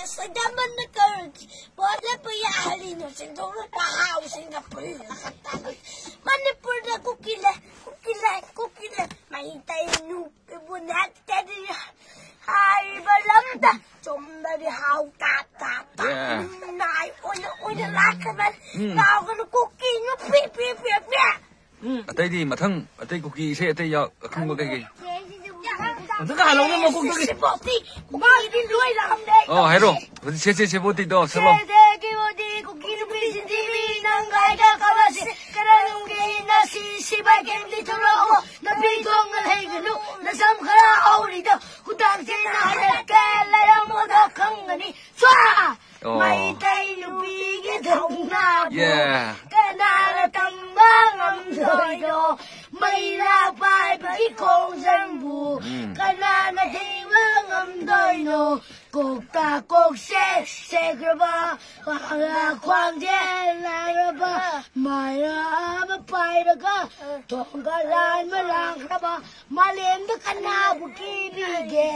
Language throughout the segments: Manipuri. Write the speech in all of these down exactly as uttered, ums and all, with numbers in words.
ꯁꯣꯏꯗꯥꯃꯟꯅ ꯀꯧꯔꯗꯤ ꯄꯣꯠ ꯂꯦꯞꯄ ꯌꯥꯍꯜꯂꯤꯅꯣ? ꯁꯦꯡꯗꯣꯛꯅ ꯇꯥꯍꯥꯎ ꯁꯤꯡꯒꯥꯄꯨꯔ꯫ ꯃꯅꯤꯄꯨꯔꯗ ꯀꯨꯀꯤ ꯂꯩ, ꯀꯨꯀꯤ ꯂꯩ, ꯀꯨꯀꯤ ꯂꯩ꯫ ꯃꯩꯇꯩ ꯅꯨꯄꯤꯕꯨ ꯅꯠꯇꯗꯤ ꯍꯥꯏꯔꯤꯕ ꯂꯝꯗ ꯆꯨꯝꯕꯗꯤ ꯍꯥꯎ ꯇꯥ ꯇꯥ ꯇꯥ꯫ Yeah. ꯅꯥꯏ ꯑꯣꯏꯅ ꯑꯣꯏꯅ ꯂꯥꯛꯀꯅꯤ꯫ ꯎꯝ꯫ ꯀꯥꯎꯒꯅꯨ ꯀꯨꯀꯤ ꯅꯨꯄꯤ ꯄꯤ ꯄꯤ ꯄꯤ꯫ ꯎꯝ꯫ ꯑꯇꯩꯗꯤ ꯃꯊꯪ ꯑꯇꯩ ꯀꯨꯀꯤ ꯏꯁꯩ ꯑꯇꯩ ꯌꯥꯎ-, ꯑꯈꯪꯕ ꯀꯩꯀꯩ? ꯑꯝꯇ ꯍꯜꯂꯧꯅꯦ ꯃꯀꯣꯛꯇꯒꯤ꯫ ꯁꯤꯐꯥꯎꯗꯤ ꯃꯥꯒꯤ ꯂꯣꯏ ꯂꯥꯝꯂꯦ꯫ ꯑꯣ, ꯍꯥꯏꯔꯣ꯫ ꯍꯧꯖꯤꯛ ꯁꯦ, ꯁꯦ, ꯁꯦ ꯕꯣꯠꯇꯤꯗꯣ ꯁꯛꯂꯣ꯫ ꯁꯦ, ꯁꯦ, ꯀꯤ ꯕꯣꯠꯇꯤ, ꯀꯨꯀꯤ ꯅꯨꯄꯤꯁꯤꯡꯗꯤ ꯃꯤ ꯅꯪ ꯀꯥꯏꯗ ꯀꯥꯎꯔꯁꯤ? ꯀꯔꯝ ꯅꯨꯡꯒꯤ ꯅꯥꯁꯤ ꯁꯤꯕꯥꯏ ꯀꯦꯝꯗꯤ ꯊꯣꯛꯂꯛꯑꯣ꯫ ꯅꯨꯄꯤ ꯊꯣꯡꯅ ꯂꯩꯒꯅꯨ꯫ ꯅꯁꯝ ꯈꯔ ꯍꯧꯔꯤꯗꯣ ꯈꯨꯗꯥꯡꯁꯤꯅ ꯍꯥꯏꯔꯛꯀꯦ꯫ ꯂꯩꯔꯝꯃꯣꯗꯣ ꯈꯪꯒꯅꯤ꯫ ꯁ꯭ꯋꯥ! ꯑꯣ꯫ ꯃꯩꯇꯩ ꯅꯨꯄꯤꯒꯤ ꯊꯧꯅꯥꯕꯨ Yeah. ꯀꯅꯥꯅ ꯇꯝꯕ ꯉꯝꯗꯣꯏꯅꯣ? ꯃꯩꯔꯥ ꯄꯥꯏꯕꯒꯤ ꯈꯣꯡꯖꯪꯕꯨ ꯎꯝ꯫ ꯀꯅꯥꯅ ꯊꯤꯡꯕ ꯉꯝꯗꯣꯏꯅꯣ? ꯀꯣꯛꯇ ꯀꯣꯛꯁꯦ ꯁꯦꯈ꯭ꯔꯕ, ꯈ꯭ꯋꯥꯡꯖꯦ ꯂꯥꯡꯂꯕ, ꯃꯩꯔꯥ ꯑꯃ ꯄꯥꯏꯔꯒ ꯊꯣꯡꯒ ꯂꯥꯟꯕ ꯂꯥꯡꯈ꯭ꯔꯕ ꯃꯥꯂꯦꯝꯗ ꯀꯅꯥꯕꯨ ꯀꯤꯕꯤꯒꯦ?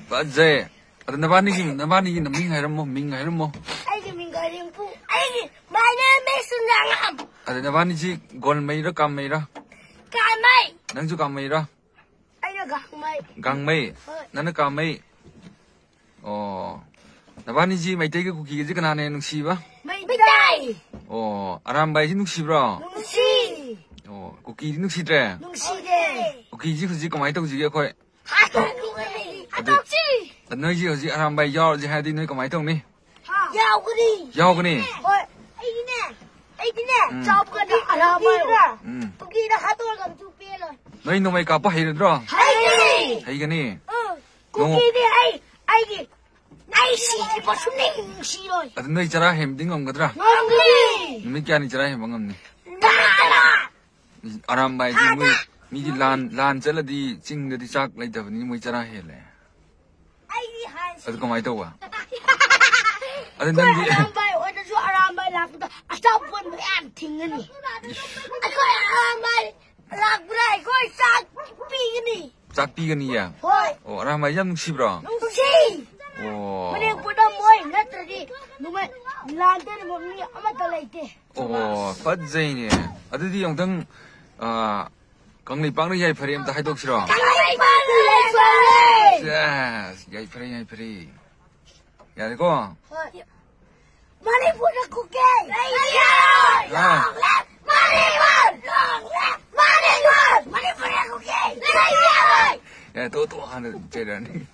ꯐꯖꯩ꯫ ꯑꯗ ꯅꯕꯥꯅꯤꯒꯤ, ꯅꯕꯥꯅꯤꯒꯤ ꯅꯃꯤꯡ ꯍꯥꯏꯔꯝꯃꯣ, ꯃꯤꯡ ꯍꯥꯏꯔꯝꯃꯣ꯫ ꯑꯩꯒꯤ ꯃꯤꯡ ꯀꯔꯤꯝꯄꯨ꯫ ꯑꯩꯒꯤ, my name is ꯁꯨꯟꯗ꯭ꯔꯥꯉꯥꯝ꯫ ꯑꯗ ꯅꯕꯥꯅꯤꯁꯤ ꯒꯣꯜꯃꯩꯔ ꯀꯥꯃꯩꯔ? ꯀꯥꯃꯩ꯫ ꯅꯪꯁꯨ ꯀꯥꯃꯩꯔ? ꯑꯩꯅ ꯒꯥꯡꯃꯩ꯫ ꯒꯥꯡꯃꯩ? ꯍꯣꯏ꯫ ꯅꯪꯅ ꯀꯥꯃꯩ? ꯑꯣ꯫ ꯅꯕꯥꯅꯤꯁꯤ ꯃꯩꯇꯩꯒ ꯀꯨꯀꯤꯒꯁꯤ ꯀꯅꯥꯅ ꯍꯦꯟꯅ ꯅꯨꯡꯁꯤꯕ? ꯃꯩꯇꯩ꯫ ꯑꯣ, ꯑꯔꯥꯝꯕꯥꯏꯁꯤ ꯅꯨꯡꯁꯤꯕ꯭ꯔꯣ? ꯅꯨꯡꯁꯤ꯫ ꯑꯣ, ꯀꯨꯀꯤꯗꯤ ꯅꯨꯡꯁꯤꯗ꯭ꯔꯦ? ꯅꯨꯡꯁꯤꯗꯦ꯫ ꯀꯨꯀꯤꯁꯤ ꯍꯧꯖꯤꯛ ꯀꯃꯥꯏꯅ ꯇꯧꯁꯤꯒꯦ ꯑꯩꯈꯣꯏ? ꯍꯥꯠꯇꯣꯛꯁꯤ! ꯑꯗꯨ ꯅꯣꯏꯁꯤ ꯍꯧꯖꯤꯛ ꯑꯔꯥꯝꯕꯥꯏ ꯌꯥꯎꯔꯁꯦ ꯍꯥꯏꯔꯗꯤ ꯅꯣꯏ ꯀꯃꯥꯏꯅ ꯇꯧꯅꯤ? ꯍꯥ? ꯌꯥꯎꯒꯅꯤ! ꯌꯥꯎꯒꯅꯤ? ꯍꯣꯏ, ꯑꯩꯗꯤꯅꯦ, ꯑꯩꯗꯤꯅꯦ, ꯎꯝ꯫ ꯆꯥꯎꯕꯗꯤ ꯑꯔꯥꯝꯕꯥꯏ ꯄꯨꯈ꯭ꯔꯤꯗ, ꯎꯝ꯫ ꯄꯨꯈ꯭ꯔꯤꯗ ꯍꯥꯠꯇꯣꯛꯑꯒ ꯑꯃꯁꯨ ꯄꯦꯜꯂꯣꯏ꯫ ꯅꯣꯏ ꯅꯣꯡꯃꯩ ꯀꯥꯞꯄ ꯍꯩꯔꯗ꯭ꯔꯣ? ꯍꯩꯒꯅꯤ! ꯍꯩꯒꯅꯤ? ꯎꯝ, ꯅꯣꯡ- ꯀꯨꯀꯤꯗꯤ ꯑꯩ, ꯑꯩꯒꯤ, ꯑꯩ ꯁꯤꯗ꯭ꯔꯤꯕ ꯁꯨꯡꯅꯨꯡ ꯅꯨꯡꯁꯤꯔꯣꯏ꯫ ꯑꯗꯨ ꯅꯣꯏ ꯆꯔꯥ ꯍꯦꯟꯕꯗꯤ ꯉꯝꯒꯗ꯭ꯔꯥ? ꯉꯝꯒꯅꯤ! ꯅꯨꯃꯤꯠ ꯀꯌꯥꯅꯤ ꯆꯔꯥ ꯍꯦꯟꯕ ꯉꯝꯅꯤ? ꯇꯔꯥ! ꯑꯔꯥꯝꯕꯥꯏꯁꯦ ꯃꯣꯏ, ꯃꯤꯗꯤ ꯂꯥꯟ, ꯂꯥꯟ ꯆꯠꯂꯗꯤ ꯆꯤꯡꯗꯗꯤ ꯆꯥꯛ ꯂꯩꯇꯕꯅꯤꯅ ꯃꯣꯏ ꯆꯔꯥ ꯍꯦꯜꯂꯦ꯫ ꯑꯩꯗꯤ ꯍꯥꯟꯅ ꯑꯗꯨ ꯀꯃꯥꯏꯅ ꯇꯧꯕ? ꯑꯗꯨ ꯑꯩꯈꯣꯏ ꯅꯪꯗꯤ ꯑꯔꯥꯝꯕꯥꯏ ꯑꯣꯏꯔꯁꯨ ꯑꯔꯥꯝꯕꯥꯏ ꯂꯥꯛꯄꯗ ꯑꯆꯥꯄꯣꯠ ꯃꯌꯥꯝ ꯊꯤꯡꯒꯅꯤ꯫ ꯏꯁ꯫ ꯑꯩꯈꯣꯏ ꯑꯔꯥꯝꯕꯥꯏ ꯂꯥꯛꯄꯗ ꯑꯩꯈꯣꯏ ꯆꯥꯛ ꯄꯤꯒꯅꯤ꯫ ꯆꯥꯛ ꯄꯤꯒꯅꯤꯌꯦ? ꯍꯣꯏ꯫ ꯑꯣ, ꯑꯔꯥꯝꯕꯥꯏꯁꯦ ꯌꯥꯝ ꯅꯨꯡꯁꯤꯕ꯭ꯔꯣ? ꯅꯨꯡꯁꯤ꯫ ꯑꯣ꯫ ꯃꯅꯤꯄꯨꯔꯗ ꯃꯣꯏ ꯅꯨꯡꯉꯥꯏ꯫ ꯂꯥꯟꯗꯅꯕ ꯃꯤ ꯑꯃꯠꯇ ꯂꯩꯇꯦ꯫ ꯑꯣ, ꯐꯖꯩꯅꯦ꯫ ꯑꯗꯨꯗꯤ ꯑꯃꯨꯛꯇꯪ, ꯑ, ꯀꯪꯂꯩꯄꯥꯛꯅ ꯌꯥꯏꯐꯔꯦ ꯑꯝꯇ ꯍꯥꯏꯗꯣꯛꯁꯤꯔꯣ? ꯀꯪꯂꯩꯄꯥꯛꯅ ꯌꯥꯏꯐꯔꯦ! ꯁꯦꯁ, ꯌꯥꯏꯐꯔꯦ, ꯌꯥꯏꯐꯔꯦ꯫ ꯌꯥꯔꯦꯀꯣ? ꯍꯣꯏ꯫ ꯃꯅꯤꯄꯨꯔꯗ ꯀꯨꯀꯤ! ꯑꯥ꯫ ꯃꯅꯤꯄꯨꯔ! ꯃꯅꯤꯄꯨꯔ! ꯃꯅꯤꯄꯨꯔꯗ ꯀꯨꯀꯤ! ꯌꯥꯔꯦ, ꯇꯣ, ꯇꯣ, ꯍꯥꯟꯅ ꯆꯩꯔꯛꯑꯅꯤ꯫